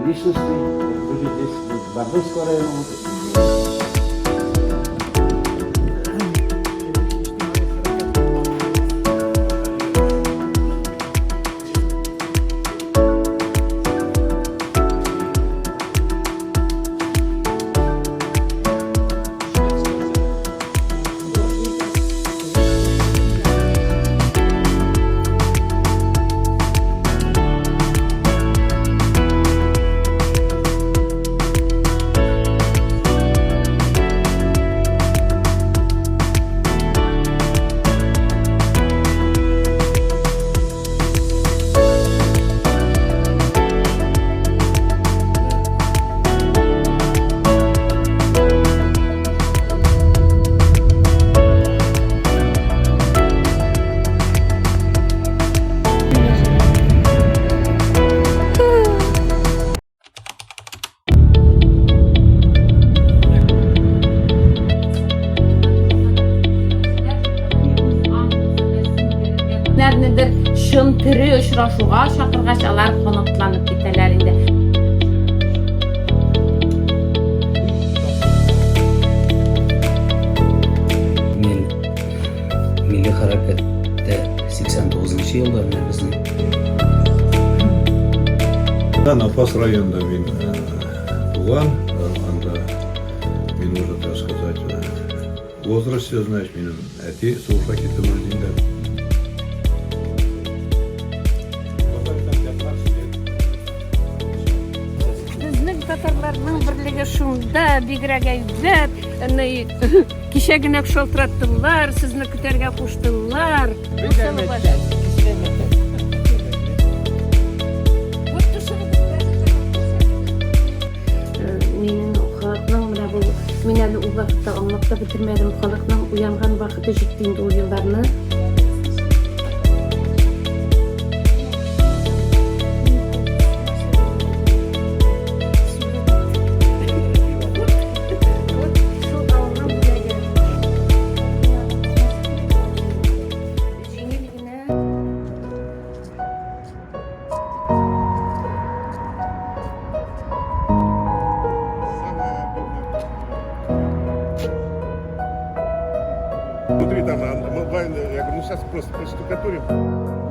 Личностей, уже здесь Бардовского района. Нәрнедер чын тере очрашуга чакыргач, алар канатланып китәләр инде. Мин милли хәрәкәттә 89 нчы елда менә безнең. Апас районында мин туган, анда мин уже, так сказать, в возрасте, значит, минем әти сугышка китеп үлде инде. Безнең татарларның берлеге шунда бигрәк әйбәт. Кичә генә шалтыраттылар, сезне көтәргә куштылар. Минем халыкның менә бу мин әле ул вакытта аңлап та бетермәдем. Халыкның уянган вакыты җитте инде ул елларны. Җиңел генә. Внутри там, я говорю, ну сейчас просто проштукатурим.